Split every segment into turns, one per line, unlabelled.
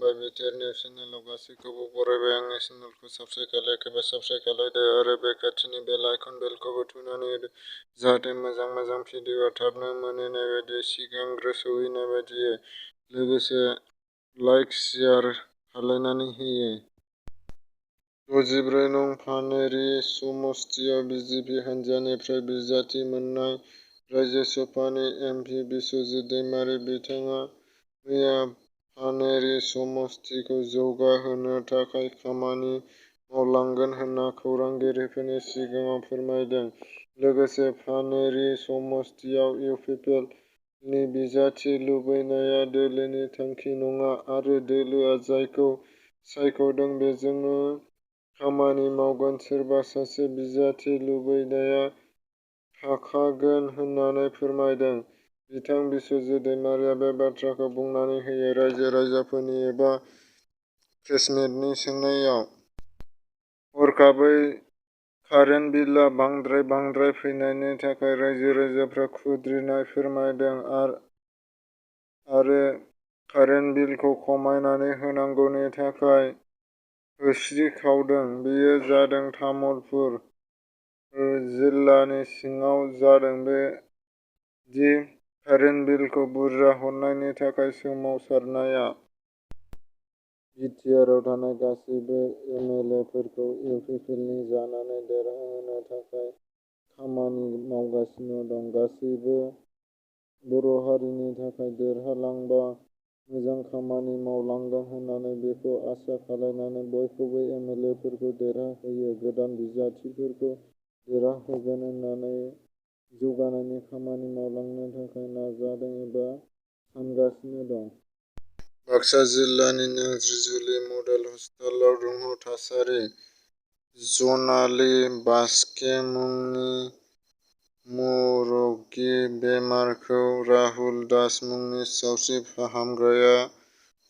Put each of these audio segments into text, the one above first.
खुलुमबाय बिटिआरनि चेनेलाव गासैखौबो बरायबाय। आंनि चेनेलखौ साबस्क्राइब खालायाखैबा साबस्क्राइब खालायदो आरो बे खाथिनि बेल आइकन बेलखौबो थुनानै होदो जाहाथे मोजां भिडिअआ थाबनो मोनहैनाय बायदि सिगांग्रो सौहैनाय बायदियै लोगोसे लाइक शेयार खालायनानै होयो। 64 नं पानेरि समस्तियाव बिजेपि हानजानिफ्राय बिजाथि मोननाय रायजो सभानि एमपि बिस्वजित दैमारी बिथाङा मैया पानेरि समस्तिखौ जौगाहोनो थाखाय खामानि मावलांगोन होनना खौरांगिरिफोरनि सिगाङाव फोरमायदों। लोगोसे पानेरि समस्तियाव इउपिपिएलनि बिजाथि लुबैनाया दोलोनि थांखि नङा आरो दोलोआ जायखौ सायख'दों बेजोंनो खामानि मावगोन। सोरबा सासे बिजाथि लुबैनाया थाखागोन होननानै फोरमायदों। बिथां बिस्वजित दैमारीया बे बाथ्राखौ बुंनानै होयो। रायजो-राजाफोरनि एबा प्रेसमिटनि सोंनायाव हरखाबै कारेन्ट बिलआ बांद्राय फैनायनि थाखाय रायजो-राजाफ्रा खुद्रिनाय फोरमायदों आरो कारेन्ट बिलखौ खमायनानै होनांगौनि थाखाय होस्रिखावदों। बेयो जादों तामुलपुर जिल्लानि सिङाव जादों। दि कारेन्ट बिलखौ बुरजा हरनायनि थाखाय सोमावसारनाया बिटिआरआव थानाय गासैबो एमएलएफोरखौ इउपिपिएलनि जानानै देरहाहोनो थाखाय खामानि मावगासिनो दं। गासैबो बर' हारिनि थाखाय देरहालांबा मोजां खामानि मावलांगोन होननानै बेखौ आसा खालायनानै बयखौबो एमएलएफोरखौ देरहाहोयो। गोदान बिजाथिफोरखौ देरहाहोगोन होननानै जौगानायनि खामानि मावलांनो थाखाय नाजादों एबा सानगासिनो दं। बाक्सा जिल्लानि नाग्रिजुलि मडेल हस्पिटालाव दुंहाव थासारि। जनाली बास्के मुंनि मुरब्बी बेमारखौ राहुल दास मुंनि सावस्रि फाहामग्राया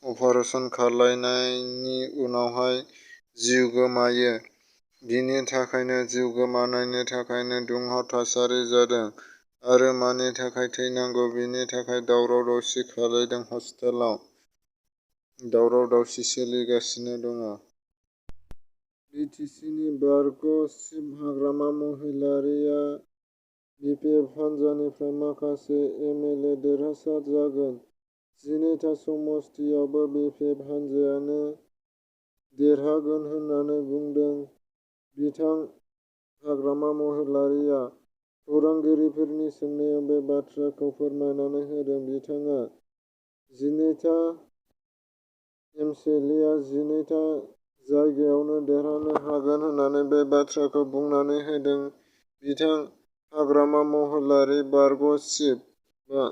अपारेसन खालायनायनि उनावहाय जिउ गोमायो। बिनि थाखायनो जिउ गोमानायनि थाखायनो दुंहाव थासारि जादों आरो मानि थाखाय थैनांगौ बिनि थाखाय दावराव-दावसि खालायदों। हस्पिटालाव दावराव-दावसि सोलिगासिनो दङ। बिटिसिनि बारग' चिफ हाग्रामा महिलारीआ बिपिएफ हानजानिफ्राय माखासे एमएलए देरहासार जागोन। 12था समस्तियावबो बिपिएफ हानजायानो देरहागोन होननानै बुंदों बिथां हाग्रामा महिलारीआ। खौरांगिरिफोरनि सोंनायाव बे बाथ्राखौ फोरमायनानै होदों। बिथाङा 12था एमसिएलआ 12था जायगायावनो देरहानो हागोन होननानै बे बाथ्राखौ बुंनानै होदों। बिथां हाग्रामा महिलारी बारग' चिफआ